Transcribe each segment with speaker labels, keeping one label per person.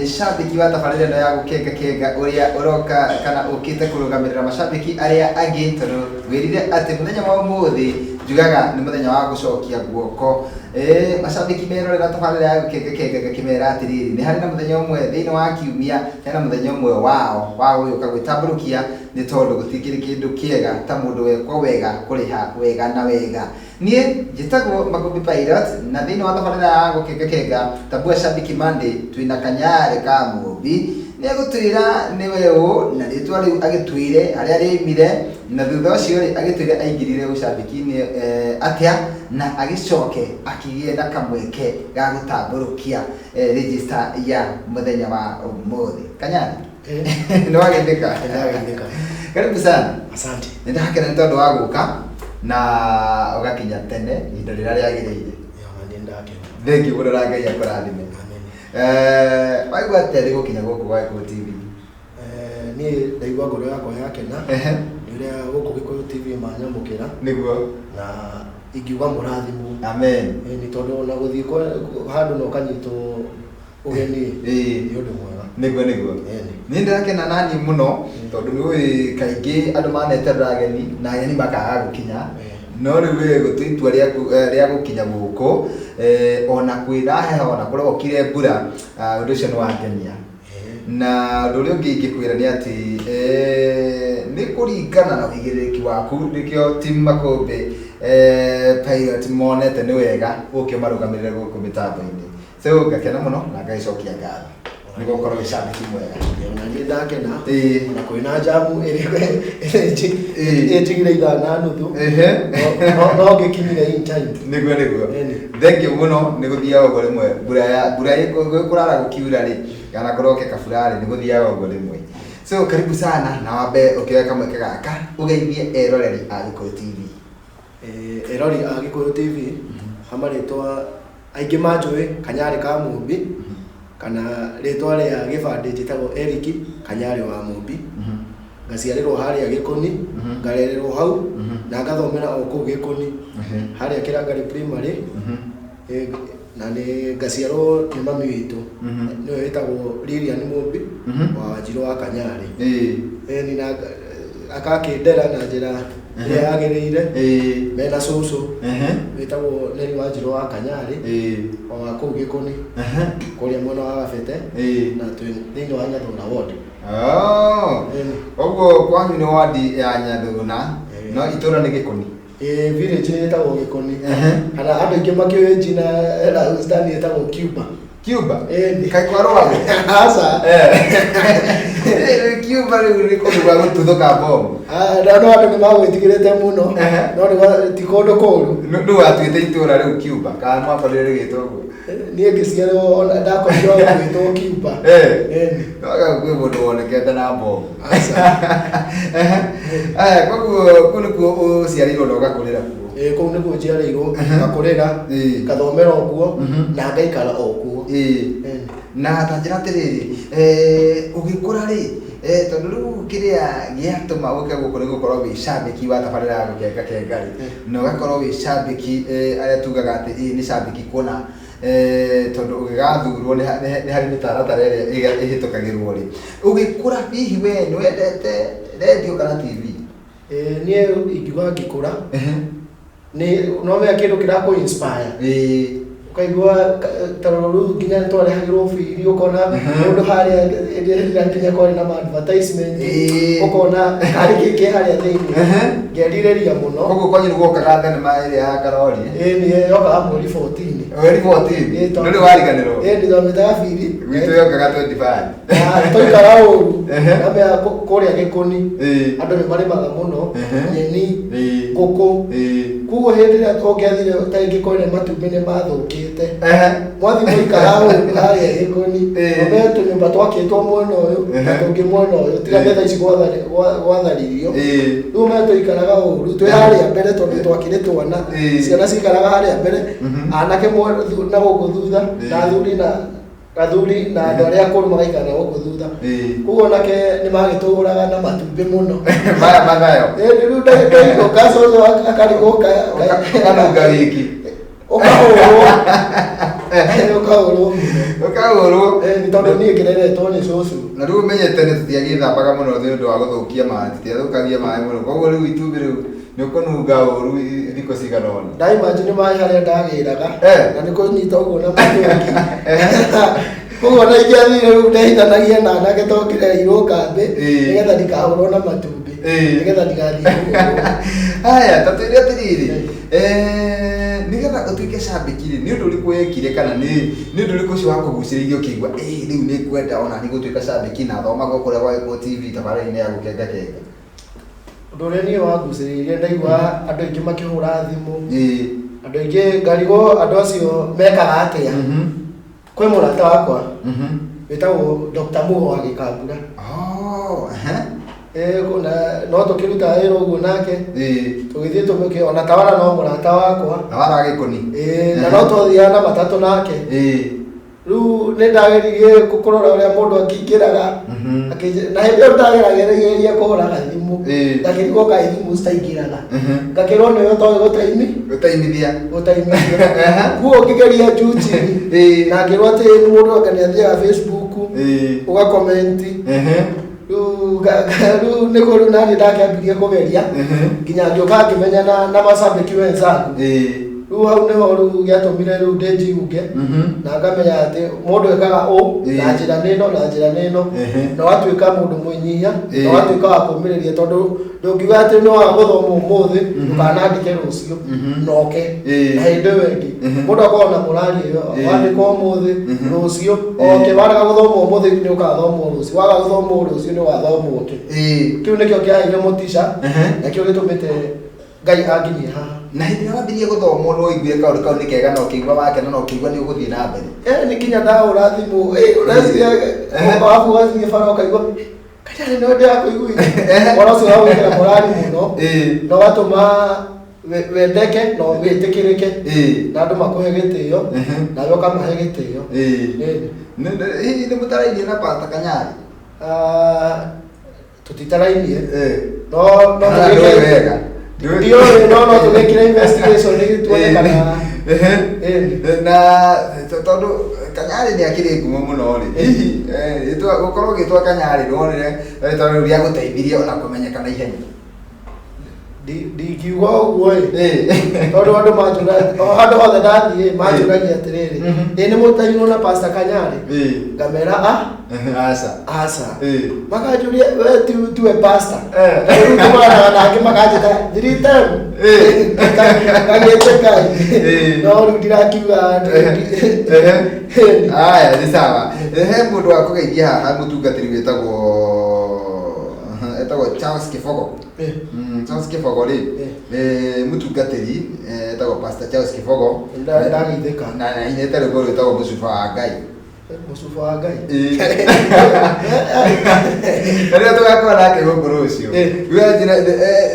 Speaker 1: nĩ cambĩki wa tabarĩra ĩno ya gũkenga kenga ũrĩa ũroka kana ũkĩte kũrũgamĩrĩra macambĩki arĩa angĩ, tondũ wĩrire atĩ mũthenya wa ũmũthĩ njugaga nĩ mũthenya wa gũcokia guoko. Macambĩki merorera tabarĩra ya gũkenga kenga ngakĩmera atĩrĩrĩ, nĩ harĩ na mũthenya ũmwe thĩinĩ wa kiumia, hena mũthenya ũmwe wao wa gũgĩũka gwĩtambũrũkia, nĩ tondũ gũtikĩrĩ kĩndũ kĩega ta mũndũ wekwo wega kũrĩha wega na wega. Niĩ njĩtagwo Makũmbĩ Pilot, na thĩinĩ wa tabarĩra ya gũkengakenga Tambua Shabiki Monday twĩna Kanyarĩ ka Mũmbi. Nĩ egũtwĩra nĩwe ũ na rĩtwa rĩu agĩtwĩre harĩa rĩoimire, na thutha ũcio rĩ agĩtwĩre aingĩrire ũcambĩki-inĩ atĩa na agĩcoke akĩgĩe na kamweke ga gũtambũrũkia register ya mũthenya wa ũmũthĩ. Kanyarĩ, nĩ wageithĩka?
Speaker 2: Nĩndageithĩka.
Speaker 1: Karibu sana.
Speaker 2: Asante.
Speaker 1: Nĩ ndakena nĩ tondũ wa gũka na ũgakinya tene ihinda rĩrĩa rĩagĩrĩire.
Speaker 2: Ona niĩ ndakena.
Speaker 1: Thank you mũno na Ngai akũrathime.
Speaker 2: Amen.
Speaker 1: Waigua atĩa rĩ gũkinya gũkũ gwa Gĩkũyũ TV?
Speaker 2: Niĩ ndaigua ngoro yakwa yakena nĩ ũrĩa gũkũ Gĩkũyũ TV manyamũkĩra.
Speaker 1: Nĩguo.
Speaker 2: Na ingiuga mũrathimwo.
Speaker 1: Amen.
Speaker 2: Nĩ tondũ ona gũthiĩ handũ na ũkanyitwo ũgeni nĩ ũndũ mwega.
Speaker 1: Nĩguo.
Speaker 2: Ĩni.
Speaker 1: Niĩ ndĩrakena naniĩ mũno tondũ nĩ ũĩ kaingĩ andũ maneterera ageni na ageni makaga gũkinya. No rĩu wĩ gũtua itua rĩaku rĩa gũkinya gũkũ, ona kwĩna heho ona kũrokire mbura, ũndũ ũcio nĩ wangenia. Na ũndũ ũrĩa ũngĩ ingĩkwĩra nĩ atĩ nĩ kũringana na ũigĩrĩrĩki waku nĩkĩo team Makũmbĩ Pilot monete nĩ wega ũke ũmarũgamĩrĩre gũkũ mĩtambo-inĩ. So ngakena mũno na ngagĩcokia ngatho nĩ gũkorwo wĩ cambĩki mwega.
Speaker 2: Ona niĩ ndakena.
Speaker 1: Ĩĩ.
Speaker 2: Ona kwĩna jamu ĩrĩa
Speaker 1: Ĩĩ.
Speaker 2: ĩnjigire ithaa na nuthu.
Speaker 1: Ehe.
Speaker 2: No ngĩkinyire in time.
Speaker 1: Nĩguo.
Speaker 2: Ĩni.
Speaker 1: Thank you mũno, nĩ gũthiaga ũguo rĩmwe mbura ya mbura kũrara gũkiura rĩ kana kũroke kabura rĩ, nĩ gũthiaga ũguo rĩmwe. So karibu sana na wambe ũkĩoya kamweke gaka ũgeithie eroreri a Gĩkũyũ TV.
Speaker 2: Erori a Gĩkũyũ TV, ha marĩtwa aingĩ manjũĩ Kanyarĩ ka Mũmbi, kana rĩtwa rĩa gĩbandĩ njĩtagwo Eric Kanyarĩ wa Mũmbi. Ngaciarĩrwo harĩa Gĩkũni, ngarererwo hau, na ngathomera o kũu Gĩkũni, harĩa Kĩrangarĩ Primary. Na nĩ ngaciarwo nĩ mami witũ, nĩwe wĩtagwo Lilian Mũmbi, wa Wanjirũ wa Kanyarĩ. Ĩni na akakĩndera na njĩra ĩrĩa yagĩrĩire, mena cũcũ wĩtagwo Neri Wanjirũ wa Kanyarĩ, o wa kũu Gĩkũni, kũrĩa mwena wa Gabete, na twĩ thĩinĩ wa Nyathũna ward.
Speaker 1: Oh.
Speaker 2: Ĩni.
Speaker 1: Ũguo kwanyu nĩ wadi ya Nyathũna,
Speaker 2: Ĩĩ.
Speaker 1: no itũra nĩ Gĩkũni.
Speaker 2: Ĩĩ, village nĩ ĩtagwo Gĩkũni.
Speaker 1: Ehe.
Speaker 2: Kana andũ aingĩ makĩũĩ jina la Houston ĩtagwo Cuba.
Speaker 1: Cuba?
Speaker 2: Ĩni.
Speaker 1: Kaĩ kwa rwago?
Speaker 2: Aca.
Speaker 1: Cuba rĩu nĩ kũndũ gwa gũtuthũka bomu.
Speaker 2: Ah, no andũ nĩ magwĩtigĩrĩte mũno.
Speaker 1: Ehe.
Speaker 2: No nĩ ti kũndũ kũũru.
Speaker 1: Nũ watuĩte itũra rĩu Cuba? Kana mwakorire rĩgĩtwo ũguo?
Speaker 2: Niĩ ngĩciarwo ona ndakorirwo gwĩtwo Cuba.
Speaker 1: Eh.
Speaker 2: Ĩni.
Speaker 1: Waga kwĩ mũndũ wonekete na bomu.
Speaker 2: Aca.
Speaker 1: Aya, koguo kũu nĩkuo ũciarĩirwo na ũgakũrĩra kuo.
Speaker 2: Ĩĩ, kũu nĩkuo njiarĩirwo, ngakũrĩra,
Speaker 1: Ĩĩ.
Speaker 2: ngathomera o kuo, na ngaikara o kuo.
Speaker 1: Ĩĩ.
Speaker 2: Ĩni.
Speaker 1: Na ta njĩra atĩrĩrĩ, ũgĩkũra rĩ, tondũ rĩu kĩrĩa gĩatũma ũke gũkũ nĩ gũkorwo wĩ cambĩki wa tabarĩra ya gũkenga kenga rĩ, na ũgakorwo wĩ cambĩki, arĩa tugaga atĩ ĩĩ nĩ cambĩki kũna, tondũ ũgĩgathurwo nĩ harĩ mĩtaratara ĩrĩa ĩhĩtũkagĩrwo rĩ, ũgĩkũra hihi we nĩ wendete redio kana TV?
Speaker 2: Niĩ ingiuga ngĩkũra, nĩ no menya kĩndũ kĩrakũ inspire.
Speaker 1: Ĩĩ.
Speaker 2: Ũkaigua ta rũrũ nginya nĩ twarehagĩrwo biri, ũkona mũndũ harĩa ĩrĩa nginya kwarĩ na ma advertisement,
Speaker 1: Ĩĩ.
Speaker 2: ũkona karĩ kĩ kĩ harĩa thĩinĩ. Ngerirĩria mũno.
Speaker 1: Koguo kwanyu nĩ guokaga thenema ĩrĩa ya Karori?
Speaker 2: Ĩĩ, nĩ yokaga mweri 14.
Speaker 1: Mweri 14?
Speaker 2: Ĩĩ, tondũ
Speaker 1: Ndũrĩ wariganĩrwo?
Speaker 2: Ĩĩ, ndĩramĩtaga biri.
Speaker 1: Gwitũ yokaga 25.
Speaker 2: Na twaikara ũru,
Speaker 1: Ehe.
Speaker 2: namenya kũrĩa Gĩkũni,
Speaker 1: Ĩĩ.
Speaker 2: andũ nĩ marĩmaga mũno,
Speaker 1: Ehe.
Speaker 2: nyeni,
Speaker 1: Ĩĩ.
Speaker 2: ngũkũ.
Speaker 1: Ĩĩ.
Speaker 2: Koguo hĩndĩ ĩrĩa ũngĩathire ta rĩngĩ kwene matumbĩ nĩ mathũkĩte.
Speaker 1: Ehe.
Speaker 2: Mwathiĩ mũikara ũru harĩa Gĩkũni,
Speaker 1: Ĩĩ.
Speaker 2: ũmenye tũnyũmba twakĩtwo mwena ũyũ na
Speaker 1: Ehe.
Speaker 2: tũngĩ mwena ũyũ, tiga
Speaker 1: Ĩĩ.
Speaker 2: metha ici gwatharirio.
Speaker 1: Ĩĩ.
Speaker 2: Rĩu ũmenye tũikaraga ũru, twĩ harĩa mbere tondũ twakĩrĩ twana,
Speaker 1: Ĩĩ.
Speaker 2: ciana cikaraga harĩa mbere,
Speaker 1: Mhm.
Speaker 2: anake na gũkũ thutha,
Speaker 1: Ĩĩ.
Speaker 2: na athuri na athuri na andũ arĩa akũrũ magaikara na gũkũ thutha.
Speaker 1: Ĩĩ.
Speaker 2: Koguo onake nĩ magĩtũgũraga na matumbĩ mũno.
Speaker 1: Maya mathayo.
Speaker 2: Ĩĩ, rĩu ndaigua cũcũ akarigwo
Speaker 1: Ũkanunga wiki.
Speaker 2: Ũkahũrwo. Ũkahũrwo mũno.
Speaker 1: Ũkahũrwo.
Speaker 2: Nĩ tondũ niĩ ngĩreretwo nĩ cũcũ.
Speaker 1: Na rĩu ũmenye tene tũtiagĩthambaga mũno nĩ ũndũ wa gũthũkia maĩ, tũtiathũkagia maĩ mũno, koguo rĩu itumbĩ rĩu nĩ ũkũnunga ũru thikũ cigana ũna.
Speaker 2: Ndaimagine maĩ harĩa ndagĩraga na nĩ kũnyita ũguo na mũtũngi. Koguo na ingĩathire rĩu ndehithanagia na anake to ngĩrereirwo kambĩ nĩgetha ndikahũrwo na matumbĩ, nĩgetha ndigathiĩ kũhũrwo.
Speaker 1: Haya, ta twĩre atĩrĩrĩ, nĩgetha ũtuĩke cambĩki rĩ, nĩ ũndũ ũrĩkũ wekire kana nĩ ũndũ ũrĩkũ ũcio wakũgucĩrĩirie ũkĩigua ĩĩ rĩu nĩ ngwenda ona niĩ gũtuĩka cambĩki na thomagwo kũrĩa gwa Gĩkũyũ TV tabarĩra-inĩ ya gũkenga kenga?
Speaker 2: Ũndũ ũrĩa niĩ wangucĩrĩirie ndaigua andũ aingĩ makĩhũra thimũ, andũ aingĩ ngarigwo andũ acio mekaga atĩa. Kwĩ mũrata wakwa wĩtagwo Dr. Mugo wa Gĩkambura.
Speaker 1: Oh, ehe.
Speaker 2: Na no tũkĩrutaga wĩra ũguo nake, tũgĩthiĩ tũmĩke ona Tawara no mũrata wakwa.
Speaker 1: Tawara wa Gĩkũni.
Speaker 2: Na no twathiaga na matatũ nake. Rĩu nĩ ndageririe kũrora ũrĩa mũndũ akĩingĩraga, na hĩndĩ ĩyo ndagerageria kũhũraga thimũ, ngakĩrigwo kaĩ thimũ citaingĩraga, ngakĩrwo nĩwe ũtoĩ gũtaimi
Speaker 1: gũtaimithia
Speaker 2: gũtaimithia. Kuo ngĩgeria juu chini, na ngĩrwo atĩ mũndũ anga nĩ athiaga Facebook ũgakomenti. Rĩu nĩguo rĩu naniĩ ndakĩambirie kũgeria nginya ngĩũka ngĩmenyana na macambĩki wenzangu. Rĩu hau nĩho rĩu gĩatũmire rĩu ndĩnjiunge na ngamenya atĩ mũndũ ekaga ũ na njĩra nĩno na njĩra nĩno, na ũgatuĩka mũndũ mwĩnyihia na ũgatuĩka wa kũmĩrĩria, tondũ ndũngiuga atĩ nĩ waga gũthoma ũmũthĩ ndũkanandĩke rũciũ noke na hĩndĩ ĩyo ĩngĩ. Mũndũ akoragwo na morali ĩyo, wandĩka ũmũthĩ rũciũ oke, warega gũthoma ũmũthĩ nĩ ũkathomwo rũciũ, waga gũthomwo rũciũ nĩ ũgathomwo ũngĩ. Kĩu nĩkĩo kĩaheire motisha na kĩo gĩtũmĩte Ngai anginyie haha.
Speaker 1: Na hĩndĩ ĩrĩa wambirie gũthomwo nĩ waiguire kaũndũ kau nĩ kega na ũkĩigua wakena na ũkĩigua nĩ ũgũthiĩ na mbere?
Speaker 2: Nĩ nginya ndahũra thimũ, ũreciria wabu wathiĩ bara ũkaigua Kanyarĩ no ndĩrakũiguire. Ũhoro ũcio wagwĩkĩra morali mũno na ũgatũma wendeke na wĩtĩkĩrĩke na andũ makũhe gĩtĩo nawe ũkamahe gĩtĩo.
Speaker 1: Hihi nĩ mũtarainie na Pastor Kanyarĩ?
Speaker 2: Tũtitarainie. No no
Speaker 1: Kana ndũĩ wega.
Speaker 2: Ndiũĩ, no no tũgĩkire investigation tuone kana.
Speaker 1: Na tondũ Kanyarĩ nĩ akĩrĩ ngumo mũno rĩ, hihi gũkorwo ũgĩtwo Kanyarĩ nĩwonire rĩtwa rĩu rĩagũteithirie ona kũmenyeka na ihenya?
Speaker 2: Ndingiuga ũguo ĩ, tondũ andũ manjũragia o handũ hothe ndathiĩ manjũragia atĩrĩrĩ, ĩ nĩ mũtainwo na Pastor Kanyarĩ? Ngamera a
Speaker 1: Aca.
Speaker 2: Aca. Makanjũria we tiwe pastor? Rĩu tũkoranaga nangĩ makanjĩta three time ngagĩtĩka, no rĩu ndirakiuga.
Speaker 1: Aya, nĩ sawa. He mũndũ wa kũgeithia haha, mũtungatĩri wĩtagwo etagwo Charles Kĩbogo. Charles Kĩbogo rĩ, mũtungatĩri etagwo Pastor Charles Kĩbogo.
Speaker 2: Ndageithĩka.
Speaker 1: Na ainĩte rwĩmbo rwĩtagwo Mũcuba wa Ngai.
Speaker 2: Mũcuba wa Ngai.
Speaker 1: Rĩrĩa tũgakorwo nake gũkũ rũciũ, njĩra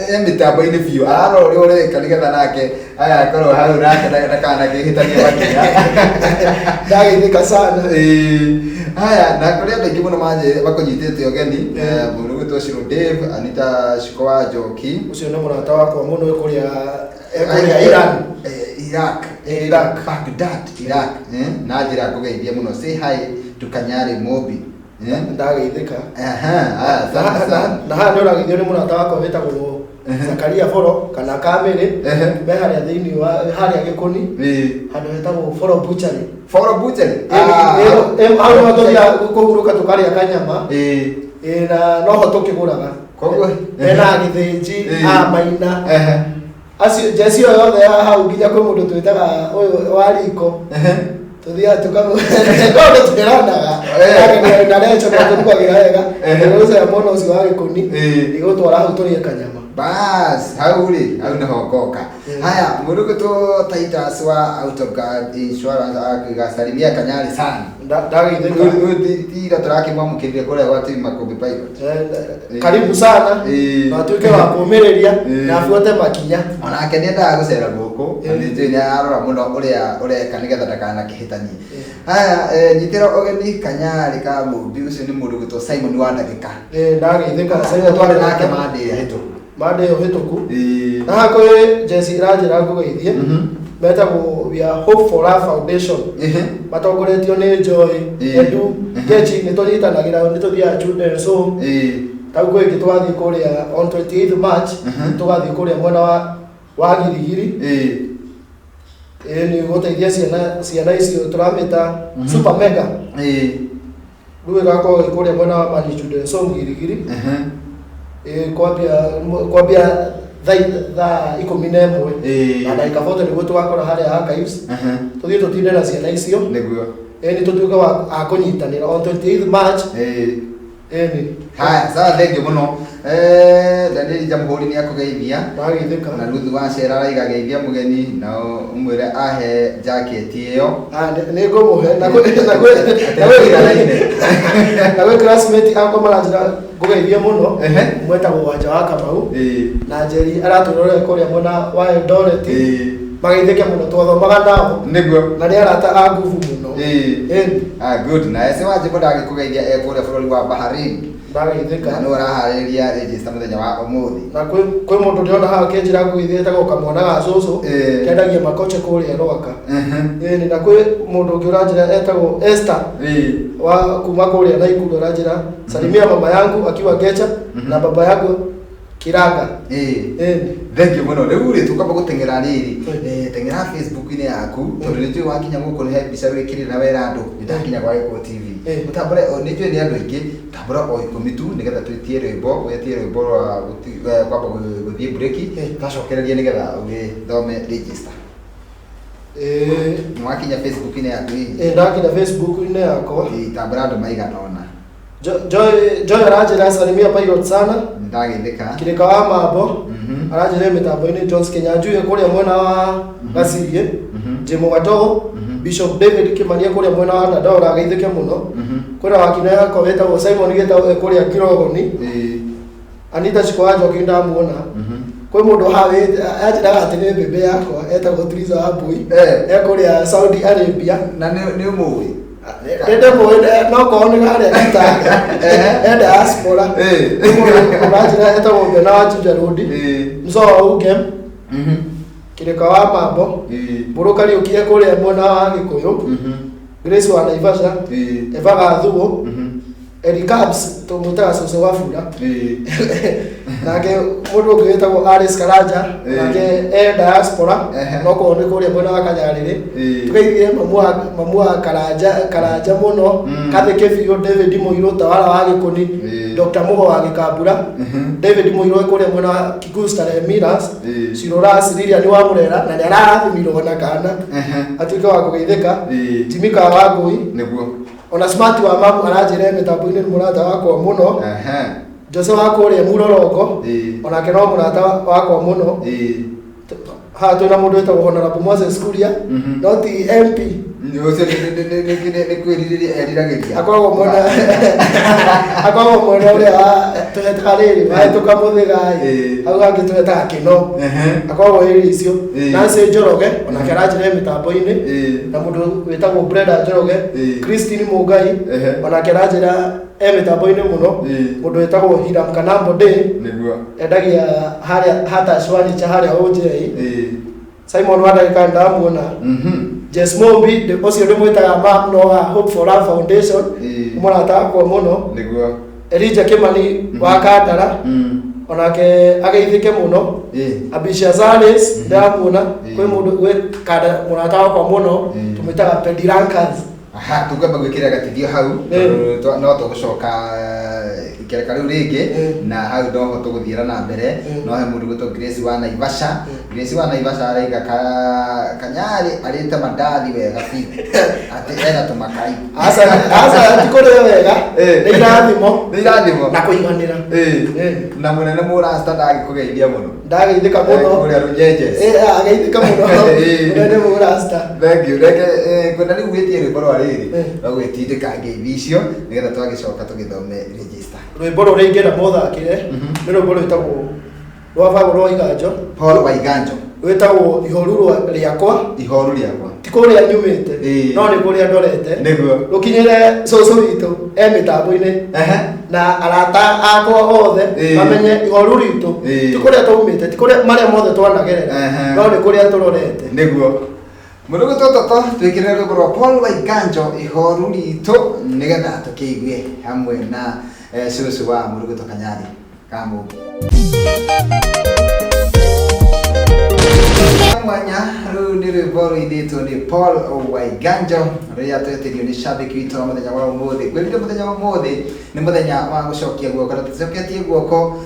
Speaker 1: e mĩtambo-inĩ biũ ararora ũrĩa ũreka nĩgetha nake aya akorwo hau nake ndakanakĩhĩtanie makinya.
Speaker 2: Ndageithĩka sana.
Speaker 1: Haya, na kũrĩ andũ aingĩ mũno makũnyitĩte ũgeni, mũndũ ũgwĩtwo Shiro Dave, Anita Shiko wa Njoki.
Speaker 2: Ũcio nĩ mũrata wakwa mũno kũrĩa Iran.
Speaker 1: Iraq.
Speaker 2: Iraq.
Speaker 1: Baghdad, Iraq. Na njĩra ngũgeithia mũno. Say hi to Kanyarĩ Mobi.
Speaker 2: Ndageithĩka. Na haha nĩ ũrageithio nĩ mũrata wakwa wĩtagwo Zakaria Boro kana Kamĩrĩ, me harĩa thĩinĩ wa harĩa Gĩkũni, handũ hetagwo Boro Butchery.
Speaker 1: Boro Butchery?
Speaker 2: Hau nĩho tũthiaga kũhurũka tũkarĩa kanyama. Na noho tũkĩgũraga.
Speaker 1: Koguo
Speaker 2: mena gĩthĩnji a maina acio jeci ĩyo yothe ya hau, nginya kwĩ mũndũ twĩtaga ũyũ wa riko, tũthiaga tũkamũ no tũtiranaga na recho na tũrugagĩra wega. Ũcio mwena ũcio wa Gĩkũni igũtwara hau tũrĩe kanyama.
Speaker 1: Bas, hau rĩ, hau nĩho ngoka. Haya, mũndũ ũgwĩtwo Titus wa Out of God Insurance akigasalimia Kanyarĩ sana.
Speaker 2: Ndageithĩka.
Speaker 1: Tira tũrakĩmwamũkĩrire kũrĩa gwa team Makũmbĩ Pilot.
Speaker 2: Karibu sana na atuĩke wa kũmĩrĩria na abuate makinya.
Speaker 1: Onake nĩ endaga gũcera gũkũ na nĩ njũĩ nĩ ararora mũno ũrĩa ũreka nĩgetha ndakanakĩhĩtanie. Haya, nyitĩra ũgeni Kanyarĩ ka Mũmbi, ũcio nĩ mũndũ ũgwĩtwo Simon wa Ndagĩka.
Speaker 2: Ndageithĩka.
Speaker 1: Simon twarĩ nake Monday ĩrĩa hĩtũku.
Speaker 2: Monday ĩyo hĩtũku. Na haha kwĩ jeci ĩranjĩra ngũgeithie. Metagwo We Are Hope for Love Foundation. Matongoretio nĩ Joy. Edu Ngechi, nĩ tũnyitanagĩra, nĩ tũthiaga children's home. Tau kwĩ ĩngĩ tũgathiĩ kũrĩa on 28 March. Tũgathiĩ kũrĩa mwena wa Girigiri. Ĩĩ, nĩ gũteithia ciana icio tũramĩta super mega. Rĩu ĩgakorwo ĩ kũrĩa mwena wa Mani Children's Home Girigiri. Ĩĩ, kwambia thaa 11 na ndagĩka 40 nĩguo tũgakora harĩa archives. Tũthiĩ tũtinde na ciana icio. Ĩĩ, nĩ tũtuĩke wa a kũnyitanĩra on 28 March. Ĩĩ.
Speaker 1: Haya, sawa, thengiũ mũno. Daniel Jamhuri nĩ akũgeithia.
Speaker 2: Ndageithĩka.
Speaker 1: Na Ruth Wacera araiga geithia mũgeni na ũmwĩre ahe jaketi ĩyo.
Speaker 2: Ah, nĩ ngũmũhe na
Speaker 1: Atĩ
Speaker 2: na gwĩ classmate akwa maranjĩra ngũgeithie mũno. Mwetagwo Wanja wa Kamau na Njeri, aratũrorera kũrĩa mwena wa Eldoret. Mageithĩke mũno, twathomaga nao. Na nĩ arata a nguvu mũno. Ĩni.
Speaker 1: Ah, good. Na ese wa Njimbo ndagĩkũgeithia e kũrĩa bũrũri wa Bahrain.
Speaker 2: Ndageithĩka.
Speaker 1: Na nĩ ũraharĩrĩria register mũthenya wa ũmũthĩ.
Speaker 2: Na kwĩ mũndũ ndĩrona haha akĩnjĩra ngũgeithie, etagwo kamwana ga cũcũ. Kendagia makoche kũrĩa Rwaka. Ĩni, na kwĩ mũndũ ũngĩ ũranjĩra etagwo Esther wa kuma kũrĩa Naikuru, aranjĩra salimia mama yangu akiwa Ngecha na baba yangu Kiranga. Ĩni.
Speaker 1: Thengiũ mũno. Rĩu rĩ, tũkwamba gũteng'era rĩrĩ. Teng'era Facebook-inĩ yaku, tondũ nĩ njũĩ wakinya gũkũ nĩ he mbica wĩkĩrire na wera andũ nĩ ndakinya gwa Gĩkũyũ TV. Ũtambũre, nĩ njũĩ nĩ andũ aingĩ, tambũra o 10 tu nĩgetha twĩtie rwĩmbo, wĩtie rwĩmbo rwa kwamba gũthiĩ break, twacokereria nĩgetha ũgĩthome register. Nĩ wakinya Facebook-inĩ yaku hihi?
Speaker 2: Ĩĩ, ndakinya Facebook-inĩ yakwa.
Speaker 1: Tambũra andũ maigana ũna.
Speaker 2: Joy aranjĩra salimia pilot sana.
Speaker 1: Ndageithĩka.
Speaker 2: Kirĩka wa Mambo aranjĩra mĩtambo-inĩ. Jones Kinyanjui kũrĩa mwena wa Gacirie. Jimo Gatogo, Bishop David Kimania kũrĩa mwena wa Dandora ageithĩke mũno. Kwĩna wakina yakwa wĩtagwo Simon Gĩtau e kũrĩa Kirogoni. Anita Ciko wa Njoki ndamuona. Kwĩ mũndũ haha anjĩraga atĩ nĩ mbembe yakwa, etagwo Triza Wambui. E kũrĩa Saudi Arabia.
Speaker 1: Na nĩ ũmũĩ?
Speaker 2: Ndĩmũĩ, no korwo nĩ harĩa gĩtanda e diaspora. Kwĩ mũndũ ũranjĩra etagwo Bena wa Juja Road. Mzoo wa Ugem. Kirĩka wa Mambo. Mbũrũ Kariũki e kũrĩa mwena wa Gĩkũyũ. Grace wa Naivasha. Eva Gathuo. Eric Cubs tũmwĩtaga cũcũ wa bura. Nake mũndũ ũngĩ wĩtagwo Alice Karanja. Nake e diaspora. No korwo nĩ kũrĩa mwena wa Kanyarĩrĩ. Tũgeithie mamu wa Karanja Karanja mũno. Kathĩ Kĩbiũ, David Mũirũ Tawara wa Gĩkũni. Dr. Mũgo wa Gĩkambura. David Mũirũ e kũrĩa mwena wa Kikuyu Starehe Millers. Ciroras Lilian wa Mũrera na nĩ ararathimirwo na kana. Atuĩke wa kũgeithĩka. Jimmy Kawangũi. Ona Smart wa mamu aranjĩra mĩtambo-inĩ, nĩ mũrata wakwa mũno. Jose wa kũrĩa Murorongo. Onake no mũrata wakwa mũno. Haha twĩna mũndũ wĩtagwo Honorable Moses Kuria. No ti MP.
Speaker 1: Ũcio nĩ kwĩrirĩria eriragĩria.
Speaker 2: Akoragwo mwena ũrĩa wa tũhetaga rĩrĩ wahĩtũka Mũthĩgai. Hau hangĩ tũhetaga Kĩno. Akoragwo ĩrĩ icio. Nancy Njoroge onake aranjĩra mĩtambo-inĩ. Na mũndũ wĩtagwo Brenda Njoroge. Christine Mũngai. Onake aranjĩra e mĩtambo-inĩ mũno. Mũndũ wĩtagwo Hiram Kanambo Day. Endagia harĩa Hatash Furniture harĩa OJ. Simon wa ndagĩka ndamuona. Jess Mombi ũcio ndĩmwĩtaga mam no wa Hope for Love Foundation. Mũrata wakwa mũno. Elijah Kimani wa Kandara. Onake ageithĩke mũno. Abisha Zalis ndĩramuona. Kwĩ mũndũ gwĩ kanda mũrata wakwa mũno. Tũmwĩtaga Pedirankas.
Speaker 1: Aha, tũkwamba gwĩkĩra gatithio hau. Tondũ no tũgũcoka ikereka rĩu rĩngĩ. Na hau noho tũgũthiĩra na mbere. No he mũndũ gwĩtwo Grace wa Naivasha. Grace wa Naivasha araiga Kanyarĩ arĩte mandathi wega biũ, atĩ ena tũmakai.
Speaker 2: Aca, aca, ti kũrĩa wega. Nĩ irathimo.
Speaker 1: Nĩ irathimo.
Speaker 2: Na kũiganĩra.
Speaker 1: Na mũnene mũrasta ndagĩkũgeithia mũno.
Speaker 2: Ndageithĩka mũno.
Speaker 1: Kũrĩa Rũnyenjes.
Speaker 2: Ageithĩka mũno. Mũnene mũrasta.
Speaker 1: Thank you. Reke kwenda rĩu wĩtie rwĩmbo rwa rĩrĩ rwa gwĩtindĩka ngeithi icio nĩgetha twagĩcoka tũgĩthome register.
Speaker 2: Rwĩmbo rũrĩa ingĩenda mũthakĩre nĩ rwĩmbo rwĩtagwo rwa Paul wa Iganjo.
Speaker 1: Paul wa Iganjo.
Speaker 2: Rwĩtagwo Ihoru rĩakwa.
Speaker 1: Ihoru rĩakwa.
Speaker 2: Ti kũrĩa nyumĩte. No nĩ kũrĩa ndorete. Rũkinyĩre cũcũ witũ e mĩtambo-inĩ. Na arata akwa othe
Speaker 1: Ĩĩ.
Speaker 2: mamenye ihoru ritũ
Speaker 1: Ĩĩ.
Speaker 2: ti kũrĩa twaumĩte, ti kũrĩa marĩa mothe twanagerera,
Speaker 1: Ehe.
Speaker 2: no nĩ kũrĩa tũrorete.
Speaker 1: Nĩguo mũrũgũ tũtũtũ twĩkĩrĩre rwĩmbo rwa Paul Waiganjo ihoru ritũ nĩgetha tũkĩigue hamwe na cũcũ wa mũrũgũtũ Kanyarĩ Kamũmbi. Mwanya rũu nĩ rwĩmbo rũinĩtwo nĩ Paul Waiganjo rũrĩa twetĩrio nĩ shabiki witũ wa mũthenya wa ũmũthĩ. Ngwĩrire mũthenya wa ũmũthĩ nĩ mũthenya wa gũcokia guoko na tũcoketie guoko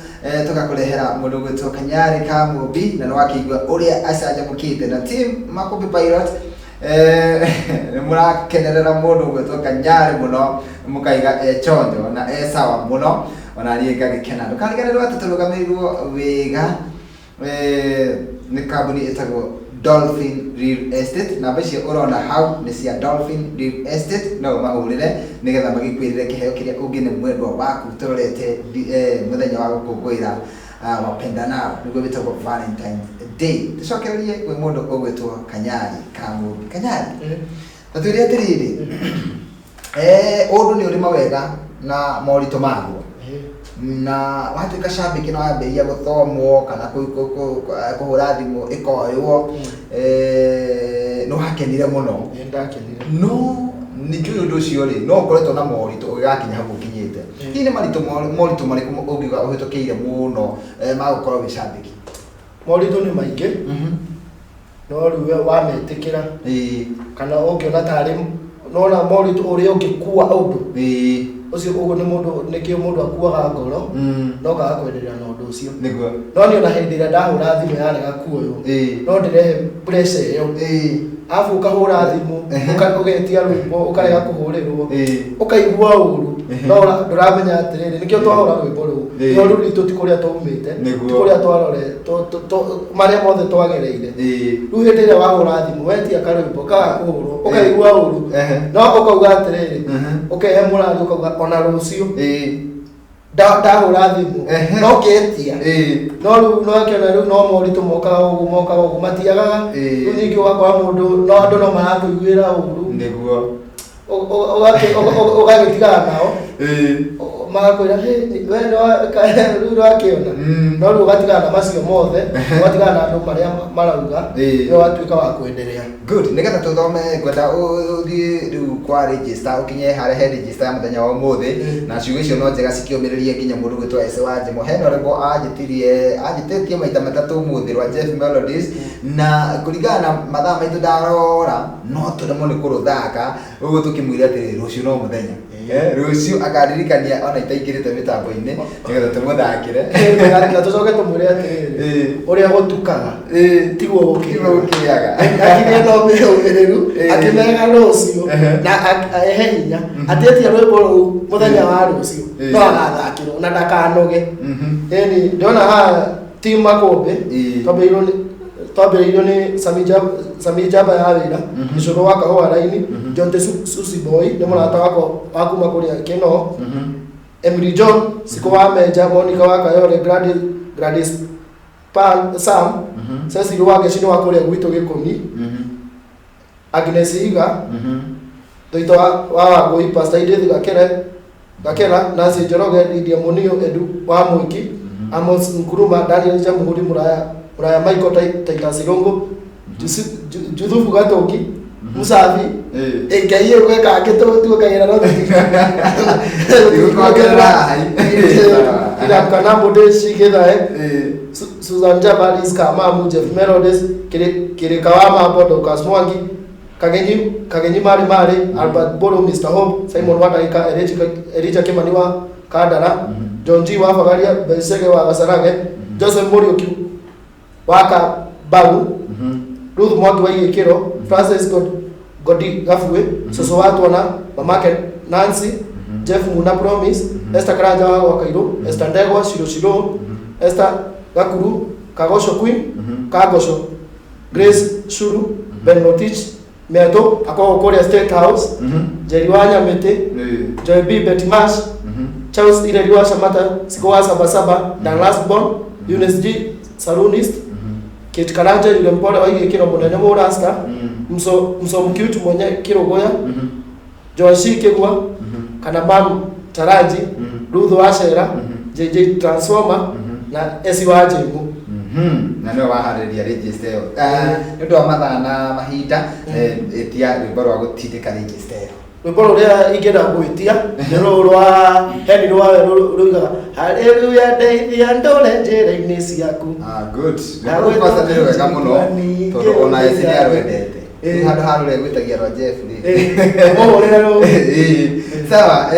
Speaker 1: tũgakũrehera mũndũ ũgwĩtwo Kanyarĩ Kamũmbi na nĩ wakĩigua ũrĩa acanjamũkĩte na team Makũmbĩ Pilot nĩ mũrakenerera mũndũ ũgwĩtwo Kanyarĩ mũno mũkaiga e chonjo na e sawa mũno ona niĩ ngagĩkena. Ndũkariganĩrwo atĩ tũrũgamĩrĩirwo wega nĩ kambuni ĩtagwo Dolphin Real Estate. Namba icio ũrona hau nĩ cia Dolphin Real Estate, no ũmahũrĩre nĩgetha magĩkwĩrĩre kĩheo kĩrĩa ũngĩne mwendwa waku tũrorete mũthenya wa gũkũngũĩra wapendanao nĩguo wĩtagwo Valentine's Day. Tũcokererie kwĩ mũndũ ũgwĩtwo Kanyarĩ Kamũmbi. Kanyarĩ, ta twĩre atĩrĩrĩ, ũndũ nĩ ũrĩ mawega na moritũ maguo na watuĩka cambĩki na wambĩrĩria gũthomwo kana kũhũra thimũ ĩkoywo nĩ wakenire mũno.
Speaker 2: Nĩ ndakenire.
Speaker 1: No nĩ njũĩ ũndũ ũcio rĩ no ũkoretwo na moritũ ũgĩgakinya hau ũkinyĩte. Hihi nĩ maritũ moritũ marĩkũ ũngiuga ũhĩtũkĩire mũno ma gũkorwo wĩ cambĩki?
Speaker 2: Moritũ nĩ maingĩ, no rĩu we wametĩkĩra kana ũngĩona tarĩ nona moritũ ũrĩa ũngĩkua ũndũ ũcio ũguo nĩ mũndũ nĩkĩo mũndũ akuaga ngoro no kaga kwenderea na ũndũ ũcio.
Speaker 1: Nĩguo.
Speaker 2: No niĩ ona hĩndĩ ĩrĩa ndahũra thimũ yarega kuoywo no ndĩrehe pressure ĩyo, arabu ũkahũra thimũ ũgetia rwĩmbo ũkarega kũhũrĩrwo ũkaigua ũru no ndũramenya atĩrĩrĩ nĩkĩo twahũra rwĩmbo rũu. Ihoru ritũ ti kũrĩa twaumĩte, ti kũrĩa twarore marĩa mothe twagereire. Rĩu hĩndĩ ĩrĩa wahũra thimũ wetia karwĩmbo kaga kũhũrwo ũkaigua ũru no ũkauga atĩrĩrĩ ũkehe mũrari ũkauga ona rũciũ ndahũra thimũ no ketia no rĩu no akĩona rĩu no moritũ mokaga ũguo mokaga ũguo matiagaga. Rĩu ningĩ ũgakora mũndũ no andũ no marakũiguĩra ũru.
Speaker 1: Nĩguo.
Speaker 2: Ũgagĩtigana nao magakwĩra, "Hey, we rĩu nĩwakĩona." No rĩu ũgatigana na macio mothe, ũgatigana na andũ marĩa marauga, we watuĩka wa kwenderea.
Speaker 1: Good, nĩgetha tũthome ngwenda ũthiĩ rĩu kwa register ũkinye harĩa he register ya mũthenya wa ũmũthĩ na ciugo icio no njega cikĩũmĩrĩrie nginya mũndũ gwĩtwo Ese wa Njemo. Hena rwĩmbo anjĩtirie anjĩtĩtie maita matatũ ũmũthĩ rwa Jeff Melodies na kũringana na mathaa maitũ ndarora no tũremwo nĩ kũrũthaka ũguo tũkĩmwĩre atĩrĩ rũciũ no mũthenya. Rũciũ akaririkania ona itaingĩrĩte mĩtambo-inĩ nĩgetha tũmũthakĩre.
Speaker 2: Na tũcoke tũmwĩre atĩrĩrĩ ũrĩa gũtukaga tiguo
Speaker 1: tiguo gũkĩaga.
Speaker 2: Akĩgĩa na ũmĩrĩru akĩmenya rũciũ na ehe hinya atĩetia rwĩmbo rũu mũthenya wa rũciũ no agathakĩrwo na ndakanoge. Ĩni ndĩrona haha team Makũmbĩ twambĩrĩirio nĩ Sami Jaba ya wĩra Gĩcũrũ wa kahũa raini Jonte Susi Boy nĩ mũrata wakwa wa kuma kũrĩa Kĩno Emily John Siko wa Menja Monica wa Kayole Gladys Pan Sam Cecil wa Ngeci nĩ wa kũrĩa gwitũ Gĩkũni Agnes Iga Thuito wa Wangũi Pastor Edith Gakera Nancy Njoroge Lydia Munio Edu wa Mwiki Amos Nkuruma Daniel Jamhuri Muraya Michael Titus Irungu Juthufu Gatũki Musafi Ngai ĩgwĩka angĩ tuokagĩra no
Speaker 1: Tũtikuongerera haha.
Speaker 2: Ira kana Mũndĩci Gĩthae Susan Jaba Liz Kamamu Jeff Melodies Kirika wa Mambo Dorcas Mwangi Kagenyi Mari Mari Albert Boro Mr Hope Simon Wandagika Elijah Kimani wa Kandara John G wa Bagaria Becege wa Gacarage Joseph Muriuki wa Kambagu Ruth Mwangi wa Igĩkĩro Francis Godi Gabuĩ Cũcũ wa Twana mamake Nancy Jeff Muna Promise Esther Karanja wa Gwakairũ Esther Ndegwa Shiro Shiro Esther Gakuru Kagoco Queen Kagoco Grace Shuru Ben Rotich Mĩatũ akoragwo kũrĩa State House Njeri wa Nyamĩtĩ Joy B Betty Mash Charles Ireri wa Shamata Siko wa Sabasaba Dan Lasbon Eunice G Salonist Kate Karanja yule mpole wa Igĩkĩro mũnene mũrasta Mso Mcute mwenye Kĩrũgũya Joashi Kĩgwa kana Mam Taraji,
Speaker 1: Mhm.
Speaker 2: Ruth Wacera,
Speaker 1: Mhm.
Speaker 2: JJ Transformer
Speaker 1: Mhm.
Speaker 2: na Esi wa Njĩngũ.
Speaker 1: Na nĩwe waharĩria register ĩyo. Nĩ ũndũ wa mathaa na mahinda, ĩtia rwĩmbo rwa gũtindĩka register ĩyo.
Speaker 2: Rwĩmbo rũrĩa ingĩenda gwĩtia nĩ rũrũ rwa Henry Rwawe ruigaga haleluya ndeithia ndũre njĩra-inĩ ciaku.
Speaker 1: Ah, good. Rwĩmbo rũu kwanza nĩ rwega mũno tondũ ona Esi nĩ arwendete. Rĩu handũ ha rũrĩa gwĩtagia rwa Jeff rĩ.
Speaker 2: Mũhũrĩre rũu.
Speaker 1: Ĩĩ. Sawa,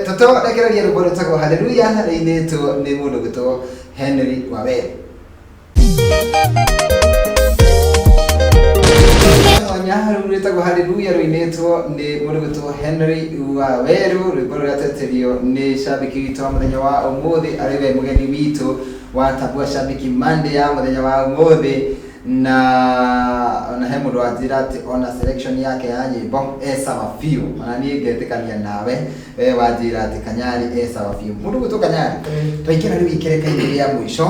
Speaker 1: toto rekereria rwĩmbo rwĩtagwo Haleluya rĩinĩtwo nĩ mũndũ gwĩtwo Henry Waweru. Nya rũu rwĩtagwo Haleluya rũinĩtwo nĩ mũndũ gwĩtwo Henry Waweru, rwĩmbo rũrĩa tweterio nĩ shabiki witũ wa mũthenya wa ũmũthĩ, arĩ we mũgeni witũ wa Tambua Shabiki Monday ya mũthenya wa ũmũthĩ. Na ona he mũndũ wanjĩra atĩ ona selection yake ya nyĩmbo e sawa biũ, ona niĩ ngetĩkania nawe we wanjĩra atĩ Kanyari e sawa biũ. Mũndũ gwĩtwo Kanyari, twaingĩra rĩu ikereka-inĩ rĩa mũico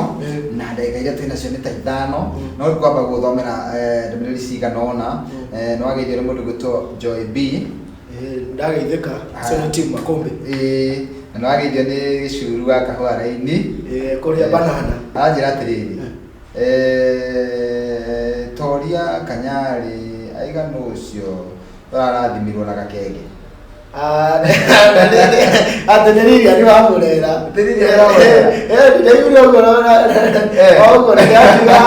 Speaker 1: na ndagĩka iria twĩ nacio nĩ ta ithano, no ngwamba gũthomera ndũmĩrĩri cigana ũna. Nĩ wageithio nĩ mũndũ gwĩtwo Joy B.
Speaker 2: Ndageithĩka ũcio nĩ team Makũmbĩ.
Speaker 1: Ĩĩ, na nĩ wageithio nĩ Gĩcuru wa Kahũa Raini.
Speaker 2: Kũrĩa banana.
Speaker 1: Aranjĩra atĩrĩrĩ, toria Kanyari aigana ũcio ũrarathimirwo na gakenge.
Speaker 2: Atĩ nĩ Lilian wa Mũrera.
Speaker 1: Nĩ Lilian wa Mũrera.
Speaker 2: Ndaiguire ũguo ũguo nĩndakiuga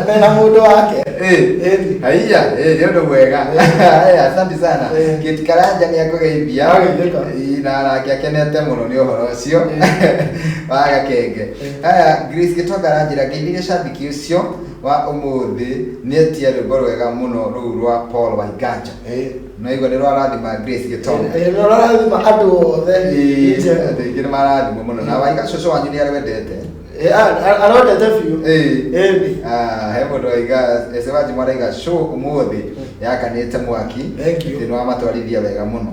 Speaker 2: mena mũndũ wake. Ĩni.
Speaker 1: Haiya, nĩ ũndũ mwega. Haya, asante sana. Kate Karanja nĩ akũgeithia.
Speaker 2: Ageithĩka.
Speaker 1: Ĩĩ, na nake akenete mũno nĩ ũhoro ũcio wa gakenge. Haya, Grace Gĩtonga aranjĩra ngeithirie shabiki ũcio wa ũmũthĩ nĩ etia rwĩmbo rwega mũno rũu rwa Paul Waiganjo. Naigua nĩ rwarathima Grace Gĩtonga.
Speaker 2: Nĩ rũrathima andũ othe.
Speaker 1: Ĩĩ, andũ aingĩ nĩ marathimwo mũno na Waiga cũcũ wanyu nĩ arwendete.
Speaker 2: Arondete biũ.
Speaker 1: Ĩĩ.
Speaker 2: Ĩni.
Speaker 1: He mũndũ waiga ese wanjimũ araiga show ũmũthĩ yakanĩte mwaki.
Speaker 2: Thank you.
Speaker 1: Atĩ nĩ wamatwarithia wega mũno.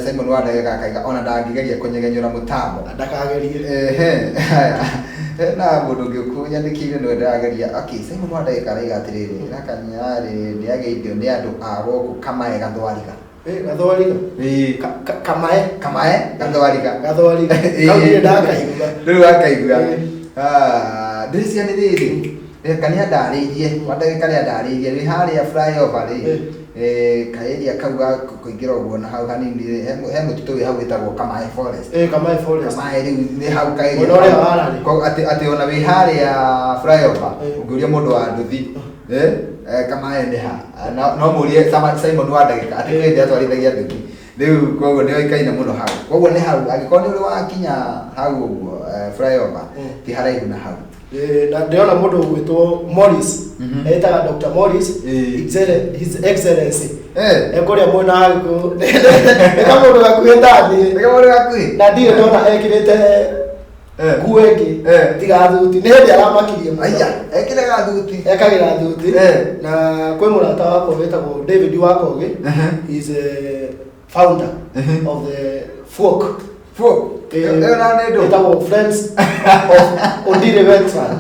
Speaker 1: Simon wa ndagĩka akaiga ona ndangĩgeria kũnyegenyũra mũtambo.
Speaker 2: Ndakagerie.
Speaker 1: Ehe, haya. Na mũndũ ũngĩ ũkũnyandĩkĩire nĩwe ndĩrageria. Okay, Simon wa ndagĩka araiga atĩrĩrĩ, na Kanyarĩ nĩageithio nĩ andũ a gũkũ Kamae Gathwariga.
Speaker 2: Gathwariga?
Speaker 1: Ĩĩ.
Speaker 2: Kamae?
Speaker 1: Kamae Gathwariga.
Speaker 2: Gathwariga. Kau ndirĩ ndakaigua.
Speaker 1: Rĩu wakaigua. Ndĩreciria nĩ rĩrĩ, reka nĩ andarĩirie, wa ndagĩka nĩ andarĩirie, wĩ harĩa flyover rĩ, kaeria kau ga kũingĩra ũguo na hau hanini rĩ, he mũtitũ wĩ hau wĩtagwo Kamae Forest.
Speaker 2: Kamae Forest.
Speaker 1: Kamae rĩu nĩ hau kaeria.
Speaker 2: Mwena ũrĩa wa Rari.
Speaker 1: Atĩ ona wĩ harĩa flyover, ũngĩũria mũndũ wa nduthi, Kamae nĩ ha? No mũrie Simon wa ndagĩka, atĩ kwĩ hĩndĩ atwarithagia nduthi. Rĩu koguo nĩ oĩkaine mũno hau. Koguo nĩ hau, angĩkorwo nĩ ũrĩ wakinya hau ũguo, flyover, ti haraihu na hau.
Speaker 2: Na ndĩrona mũndũ ũgwĩtwo Morris, etaga Dr. Morris, His Excellency. Ekũrĩa mwena wa Gĩkũyũ. Nĩ kamũndũ gakuhĩ ta niĩ.
Speaker 1: Nĩ kamũndũ gakuhĩ?
Speaker 2: Na ndirĩ ndona ekĩrĩte nguo ĩngĩ tiga thuti. Nĩ hĩndĩ aramakirie mũno.
Speaker 1: Aya, ekĩraga thuti.
Speaker 2: Ekagĩra thuti. Na kwĩ mũrata wakwa wĩtagwo David Wakogi. He is a founder of the Folk.
Speaker 1: Folk? Ĩyo na nĩ ndũ?
Speaker 2: Ĩtagwo Friends of Ondiri Wetland.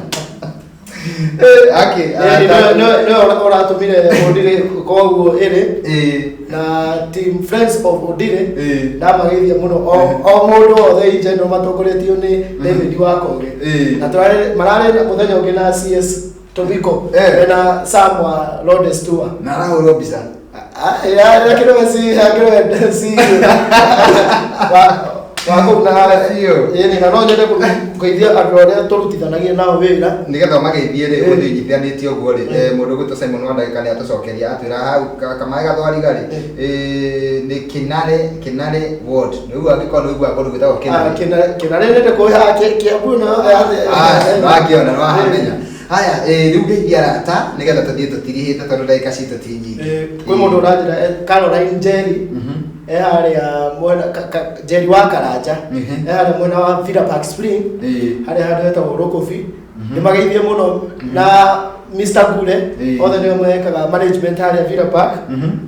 Speaker 1: Okay,
Speaker 2: Nĩwe ũratũmire Ondiri koguo ĩrĩ. Na team Friends of Ondiri ndamageithia mũno. O mũndũ othe in general matongoretio nĩ David Wakogi. Na mararĩ mũthenya ũngĩ na CS Tobiko. Mena Sam wa Lord Stewart.
Speaker 1: Na arahũrwo mbica.
Speaker 2: Akĩrwe si, akĩrwe si. Wa kũu na
Speaker 1: Biũ.
Speaker 2: Ĩni, na no nyende kũgeithia andũ arĩa tũrutithanagia nao wĩra.
Speaker 1: Nĩgetha ũmageithie rĩ, ũndũ inyitithanĩtie ũguo rĩ, mũndũ ũgwĩtwo Simon wa ndagĩka nĩ atũcokeria atwĩra hau Kamae Gathwariga rĩ, nĩ Kinare, Kinare Ward. Nĩ ũguo angĩkorwo nĩ ũiguaga kũndũ gwĩtagwo Kinare.
Speaker 2: Kinare nĩ ndĩkũĩ haha Kĩambu no,
Speaker 1: Nĩ wakĩona, nĩ wahamenya. Haya, rĩu ngeithia arata nĩgetha tũthiĩ tũtirihĩte tondũ ndagĩka citũ ti nyingĩ.
Speaker 2: Kwĩ mũndũ ũranjĩra, Caroline Njeri, harĩa mwena, Njeri wa Karanja, harĩa mwena wa Villa Park Spring, harĩa handũ hetagwo Rũkũbi. Nĩ mageithie mũno na Mr. Ngure, othe nĩo mekaga management harĩa Villa Park.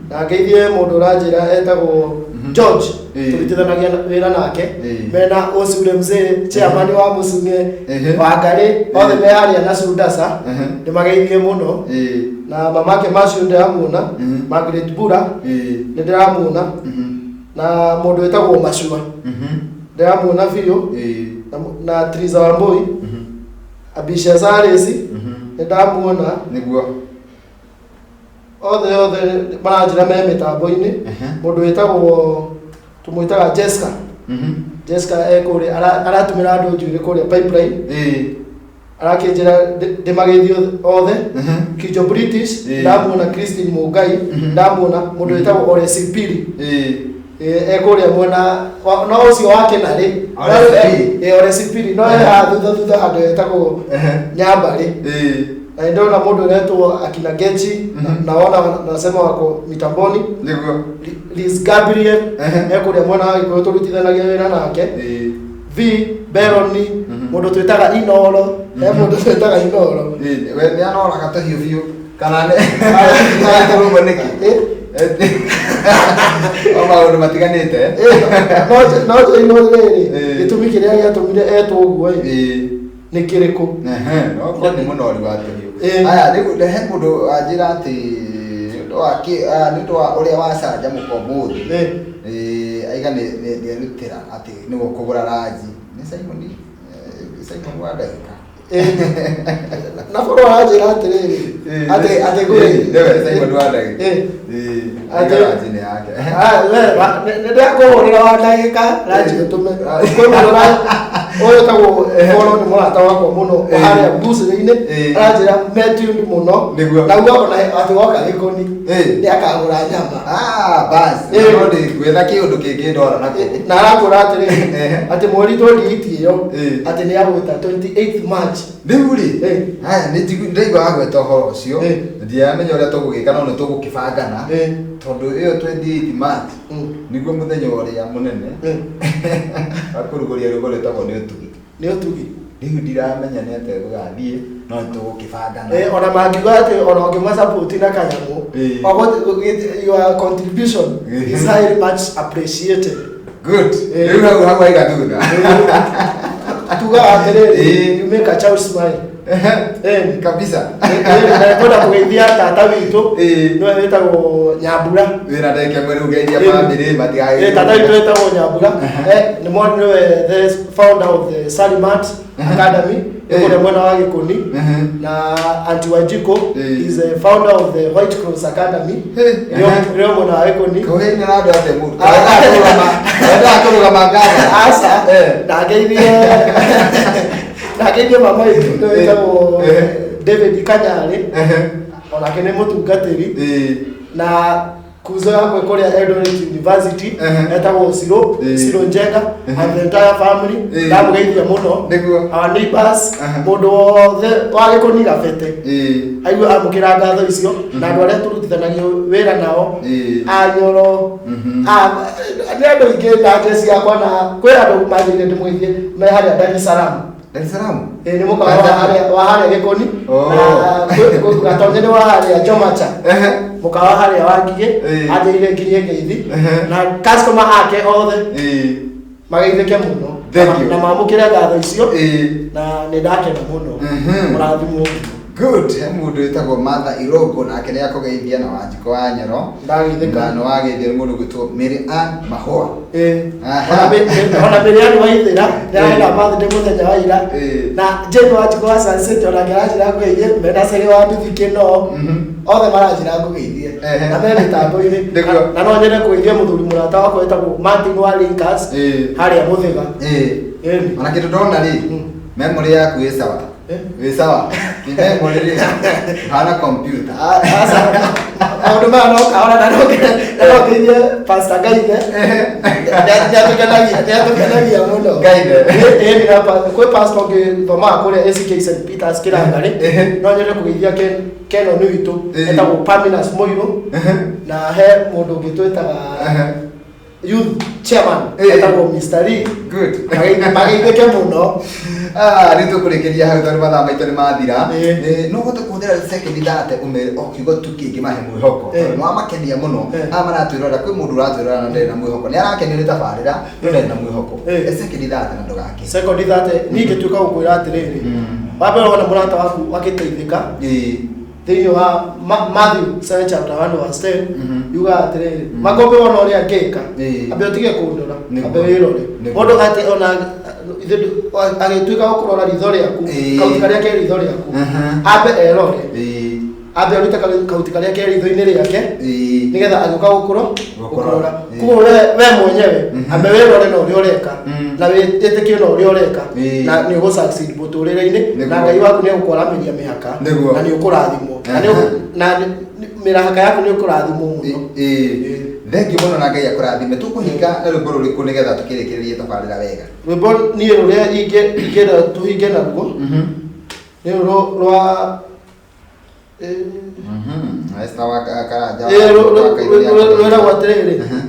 Speaker 2: Na ngeithie mũndũ ũranjĩra etagwo George, tũrutithanagia wĩra nake. Mena Osure Mzee, chairman wa Mũcung'e, wa Ngarĩ, othe me harĩa na Sundasa. Nĩ mageithie mũno. Na mamake macio ndĩramuona, Margaret Bura, nĩ ndĩramuona. Na mũndũ wĩtagwo Macua ndĩramuona biũ. Na Triza Wambui, Abisha Saresi nĩ ndamuona.
Speaker 1: Nĩguo.
Speaker 2: Othe othe maranjĩra me mĩtambo-inĩ. Mũndũ wĩtagwo, tũmwĩtaga Jessica. Jessica e kũrĩa aratumĩra andũ njuĩrĩ kũrĩa Pipeline. Arakĩnjĩra ndĩmageithie othe. Kijo British ndamuona, Christine Mungai ndamuona, mũndũ wĩtagwo Oresipili e kũrĩa mwena no ũcio wa Kĩnarĩ.
Speaker 1: Oresipili.
Speaker 2: Oresipili no e haha thutha thutha handũ hetagwo Nyambarĩ. Na nĩ ndĩrona mũndũ ũretwo akina Gechi naona nasema wako mitamboni.
Speaker 1: Nĩguo.
Speaker 2: Liz Gabriel e kũrĩa mwena wa Gĩkũyũ tũrutithanagia wĩra nake. V Beroni, mũndũ twĩtaga Inoro, he mũndũ twĩtaga Inoro.
Speaker 1: We nĩ anoraga tũhiũ biũ kana nĩ ũguo nĩkĩ? O maũndũ matiganĩte.
Speaker 2: No no rĩrĩ, gĩtũmi kĩrĩa gĩatũmire etwo ũguo ĩ, nĩ kĩrĩkũ?
Speaker 1: Ehe, no korwo nĩ mũnori wa tũhiũ. Aya, rĩu he mũndũ anjĩra atĩ nĩ ũndũ wa nĩ ũndũ wa ũrĩa wacanjamũka ũmũthĩ, aiga nĩ erutĩra atĩ nĩwe ũkũgũra ranji. Nĩ Simon, Simon wa ndagĩka.
Speaker 2: Na bũrũ aranjĩra atĩrĩrĩ, atĩ
Speaker 1: Nĩwe Simon wa ndagĩka. Aiga ranji nĩ yake.
Speaker 2: Ah, we, nĩ ndakũhũrĩra wa ndagĩka ranji ũtũme. Kwĩ mũndũ ũyũ wĩtagwo Boro, nĩ mũrata wakwa mũno harĩa mbucĩrĩ-inĩ, aranjĩra me tuned mũno.
Speaker 1: Nĩguo.
Speaker 2: Na uga ona atĩ woka Gĩkũni nĩ akagũra nyama.
Speaker 1: Ah, bas. No ndĩ gwetha kĩũndũ kĩngĩ ndora nakũu.
Speaker 2: Na arakwĩra atĩrĩrĩ, atĩ mweri 28 ĩyo, atĩ nĩ agwĩta 28 March.
Speaker 1: Rĩu rĩ, haya nĩ ndaigua wagweta ũhoro ũcio, ndiramenya ũrĩa tũgũgĩka no nĩ tũgũkĩbangana, tondũ ĩyo 28 March nĩguo mũthenya ũrĩa mũnene wa kũrugũria rwĩmbo rwĩtagwo nĩ ũtugi.
Speaker 2: Nĩ ũtugi.
Speaker 1: Rĩu ndiramenya nĩ atĩa gũgathiĩ no nĩ tũgũkĩbangana.
Speaker 2: Ona mangiuga atĩ ona ũngĩmasupport na kanyamũ, your contribution is highly much appreciated.
Speaker 1: Good. Rĩu hau hau haiga thutha.
Speaker 2: Tugaga atĩrĩrĩ, you make a child smile.
Speaker 1: Kabisa.
Speaker 2: Na kwenda kũgeithia tata witũ, nĩwe wĩtagwo Nyambura.
Speaker 1: Wĩna ndagĩka ĩmwe rĩu geithia bamĩrĩ matigagĩrwo.
Speaker 2: Tata witũ wĩtagwo Nyambura. Nĩ nĩwe the founder of the Salimat Academy kũrĩa mwena wa Gĩkũni, na Auntie Wanjikũ is the founder of the White Cross Academy ĩrĩa mwena wa Gĩkũni.
Speaker 1: Kũhĩna na andũ atĩa mũndũ? Wendaga kũrũgama ngava?
Speaker 2: Aca. Na ngeithie mama witũ nĩwe wĩtagwo David Kanyarĩ, onake nĩ mũtungatĩri, na kuzo yakwe kũrĩa Eldoret University etagwo Ciro, Ciro Njenga, and the entire family, ndamũgeithia mũno.
Speaker 1: Nĩguo.
Speaker 2: Our neighbors, mũndũ wothe wa Gĩkũni Gabete aigua amũkĩra ngatho icio, na andũ arĩa tũrutithanagia wĩra nao, anyoro, nĩ andũ aingĩ na njeci yakwa, na kwĩ andũ manjĩrire ndĩmũgeithie me harĩa Dar es Salaam.
Speaker 1: Dar es Salaam?
Speaker 2: Ĩ, nĩ mũkawa wa harĩa Gĩkũni. Na Gatonye nĩ wa harĩa Jomacha, mũkawa harĩa wa Ngigĩ, anjĩrire nginyie ngeithi na customer ake othe mageithĩke mũno.
Speaker 1: Thank you.
Speaker 2: Na mamũkĩre ngatho icio, na nĩ ndakena mũno. Mũrathimwo.
Speaker 1: Good. He mũndũ wĩtagwo Martha Irongo nake nĩ akũgeithia, na Wanjikũ wa Nyoro.
Speaker 2: Ndageithĩka.
Speaker 1: Na nĩ wageithio nĩ mũndũ gwĩtwo Mary Ann Mahũa.
Speaker 2: Aha. Ona Miriam Waithĩra nĩarenda birthday mũthenya wa ira. Na Jane Wanjikũ wa Sunset onake aranjĩra ngũgeithie, mena Cege wa Nduthi Kĩno, othe maranjĩra ngũgeithie na me mĩtambo-inĩ.
Speaker 1: Nĩguo.
Speaker 2: Na no nyende kũgeithia mũthuri mũrata wakwa wĩtagwo Martin wa Linkers harĩa Mũthĩga. Ĩni.
Speaker 1: Ona kĩndũ ndona rĩ, memory yaku ĩ sawa. Wĩ sawa. Ti memory rĩ, hana computer.
Speaker 2: Aca, maũndũ maya no kahora, na no ngeithie Pastor Ngaithe, nĩatũkenagia mũno.
Speaker 1: Ngaithe.
Speaker 2: Ĩni, na kwĩ pastor ũngĩ thomaga kũrĩa ACK St Peters Kĩrangarĩ. No nyende kũgeithia Kenon witũ etagwo Paminas Mũirũ, na he mũndũ ũngĩ twĩtaga youth chairman etagwo Mr. Lee.
Speaker 1: Good.
Speaker 2: Mageithĩke mũno.
Speaker 1: Ah, rĩu tũkũrĩkĩria hau tondũ mathaa maitũ nĩ mathira. No ũhote kũhũthĩra sekondi 30 ũmere o kiugo tu kĩngĩmahe mwĩhoko, tondũ nĩ wamakenia mũno. Aya maratwĩrorera, kwĩ mũndũ ũratwĩrorera na ndarĩ na mwĩhoko, nĩ arakenio nĩ tabarĩra no ndarĩ na mwĩhoko. Sekondi 30 na ndũgake.
Speaker 2: Sekondi 30, niĩ ingĩtuĩka gũkwĩra atĩrĩrĩ, wa mbere, wona mũrata waku agĩteithĩka, Thĩinĩ wa Matthew 7 chapter 1 verse 10,
Speaker 1: Mhm.
Speaker 2: yugaga atĩrĩrĩ,
Speaker 1: Mhm.
Speaker 2: Makũmbĩ wona ũrĩa ngĩka,
Speaker 1: Ĩĩ.
Speaker 2: ambe ũtige kũndora,
Speaker 1: Nĩguo.
Speaker 2: ambe wĩrore.
Speaker 1: Nĩguo.
Speaker 2: Mũndũ atĩ ona agĩtuĩka gũkũrora ritho rĩaku,
Speaker 1: Ĩĩ.
Speaker 2: kauti karĩa ke ritho rĩaku,
Speaker 1: Mhm.
Speaker 2: ambe erore,
Speaker 1: Ĩĩ.
Speaker 2: ambe arute kauti karĩa ke ritho-inĩ rĩake,
Speaker 1: Ĩĩ.
Speaker 2: nĩgetha agĩũka gũkũro
Speaker 1: Gũkũrora.
Speaker 2: gũkũrora. Koguo we mwenyewe
Speaker 1: Mhm.
Speaker 2: ambe wĩrore na ũrĩa ũreka,
Speaker 1: Mm.
Speaker 2: na wĩtĩkie na ũrĩa ũreka,
Speaker 1: Ĩĩ.
Speaker 2: na nĩ ũgũ succeed mũtũrĩre-inĩ,
Speaker 1: Nĩguo.
Speaker 2: na Ngai waku nĩ egũkwaramĩria mĩhaka,
Speaker 1: Nĩguo.
Speaker 2: na nĩ ũkũrathimwo, na nĩ
Speaker 1: Aha.
Speaker 2: na mĩhaka yaku nĩ ũkũrathimwo mũno.
Speaker 1: Ĩĩ. Thengiũ mũno na Ngai akũrathime. Tũkũhinga na rwĩmbo rũrĩkũ nĩgetha tũkĩrĩkĩrĩrie tabarĩra wega?
Speaker 2: Rwĩmbo niĩ rũrĩa ingĩenda tũhinge naruo
Speaker 1: Mhm.
Speaker 2: nĩ rũrũ rwa
Speaker 1: Mhm. Esther wa Karanja.
Speaker 2: Rwĩragwo atĩrĩrĩ,
Speaker 1: Mhm.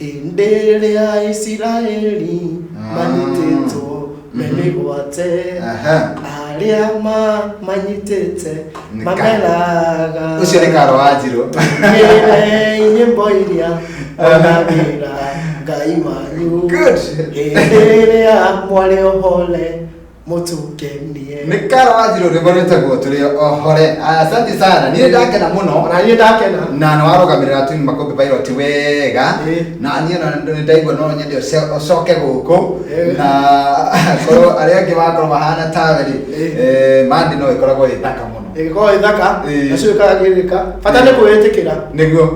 Speaker 2: Hĩndĩ ĩrĩa Isiraeli
Speaker 1: Ah.
Speaker 2: manyitĩtwo me
Speaker 1: Mhm.
Speaker 2: mĩgwate,
Speaker 1: Aha.
Speaker 2: arĩa manyitĩte
Speaker 1: Nĩ ka-
Speaker 2: mameraga,
Speaker 1: Ũcio nĩ Karo wa Njirũ.
Speaker 2: Ĩrei nyĩmbo iria onagĩra Ngai wanyu.
Speaker 1: Good.
Speaker 2: Hĩndĩ ĩrĩa mwarĩ ohore mũtũkenie.
Speaker 1: Nĩ Karo wa Njirũ rwĩmbo rwĩtagwo tũrĩ ohore. Asante sana. Niĩ ndakena mũno.
Speaker 2: Ona niĩ ndakena.
Speaker 1: Na nĩ warũgamĩrĩra Twin Makũmbĩ Pilot wega.
Speaker 2: Ĩĩ.
Speaker 1: Na niĩ ona nĩ ndaigua no nyende ũcoke gũkũ.
Speaker 2: Ĩĩ.
Speaker 1: Na korwo arĩa angĩ makorwo mahana tawe rĩ,
Speaker 2: Ĩĩ.
Speaker 1: mandi no ĩkoragwo ĩ thaka mũno.
Speaker 2: Ĩgĩkorwo ĩ thaka,
Speaker 1: Ĩĩ.
Speaker 2: nacio ĩkagĩrĩka. Bata nĩ kwĩĩtĩkĩra
Speaker 1: Nĩguo.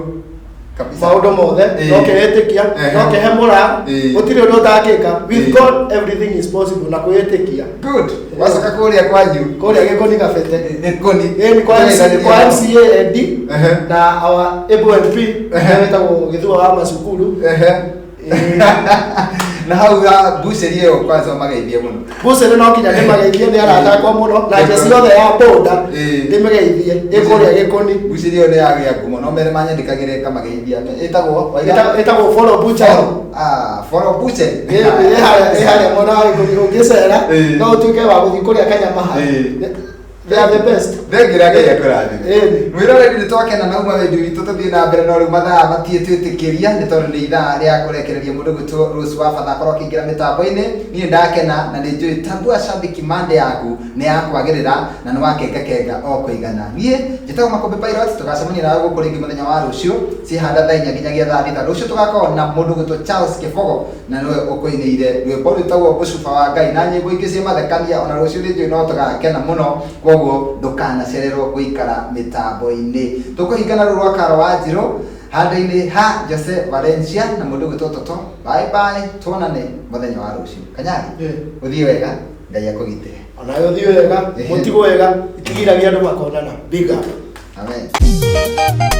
Speaker 1: Kabisa.
Speaker 2: maũndũ mothe,
Speaker 1: Ĩĩ.
Speaker 2: no keĩtĩkia,
Speaker 1: Ehe.
Speaker 2: no kehemũra,
Speaker 1: Ĩĩ.
Speaker 2: gũtirĩ ũndũ ũtangĩka. With
Speaker 1: Ĩĩ.
Speaker 2: God everything is possible, na kwĩĩtĩkia.
Speaker 1: Good. Wacoka kũrĩa kwanyu.
Speaker 2: Kũrĩa Gĩkũni Kabete.
Speaker 1: Gĩkũni.
Speaker 2: Ĩĩ, nĩ kwa MC, kwa MCA Eddie
Speaker 1: Ehe.
Speaker 2: na our able MP
Speaker 1: Ehe.
Speaker 2: wĩtagwo Gĩthua wa Macukuru.
Speaker 1: Ehe.
Speaker 2: Ĩĩ.
Speaker 1: Na hau ga buceri ĩyo kwanza ũmageithie mũno.
Speaker 2: Buceri no nginya ndĩmageithie, nĩ arata akwa mũno, na njeci yothe ya boda
Speaker 1: Ĩĩ.
Speaker 2: ndĩmĩgeithie ĩ kũrĩa Gĩkũni.
Speaker 1: Buceri ĩyo nĩ yagĩa ngumo no mere manyandĩkagĩre ngamageithia. Ĩtagwo waiga?
Speaker 2: Ĩtagwo Follow Butcher.
Speaker 1: Ah, Follow Butcher.
Speaker 2: Ĩ harĩa mwena wa Gĩkũni ũngĩcera,
Speaker 1: Ĩĩ.
Speaker 2: no ũtuĩke wa gũthiĩ kũrĩa kanyama.
Speaker 1: Ĩĩ.
Speaker 2: They are the best.
Speaker 1: Thengiũ Ngai akũrathime.
Speaker 2: Ĩĩ.
Speaker 1: Mwĩroreri nĩ twakena na uma wendi witũ tũthiĩ na mbere no rĩu mathaa matiĩtwĩtĩkĩria nĩ tondũ nĩ ithaa rĩa kũrekereria mũndũ gwĩtwo Rose wa Batha akorwo akĩingĩra mĩtambo-inĩ. Niĩ ndakena na nĩ njũĩ tambua shabiki mande yaku nĩ yakwagĩrĩra na nĩ wakengakenga o kũigana. Niĩ njĩtagwo Makũmbĩ Pilot, tũgacemania nawe gũkũ rĩngĩ mũthenya wa rũciũ ciĩhanda thaa inya nginyagia thaa thita. Rũciũ tũgakorwo na mũndũ gwĩtwo Charles Kĩbogo na nĩwe ũkũinĩire rwĩmbo rwĩtagwo Mũcuba wa Ngai na nyĩmbo ingĩ cia mathekania. Ona rũciũ nĩ njũĩ no tũgakena mũno, koguo ndũkanacererwo gũikara mĩtambo-inĩ. Tũkũhingana rũrũ rwa Karo wa Njirũ handũ-inĩ ha Jose Valencia na mũndũ gwĩtwo Toto. Bye bye, tuonane mũthenya wa rũciũ. Kanyari,
Speaker 2: Ĩĩ.
Speaker 1: ũthiĩ wega, Ngai akũgitĩre.
Speaker 2: Onawe ũthiĩ wega,
Speaker 1: Ĩĩ.
Speaker 2: mũtigwo wega, itigiragia andũ makonana. Big up.
Speaker 1: Amen.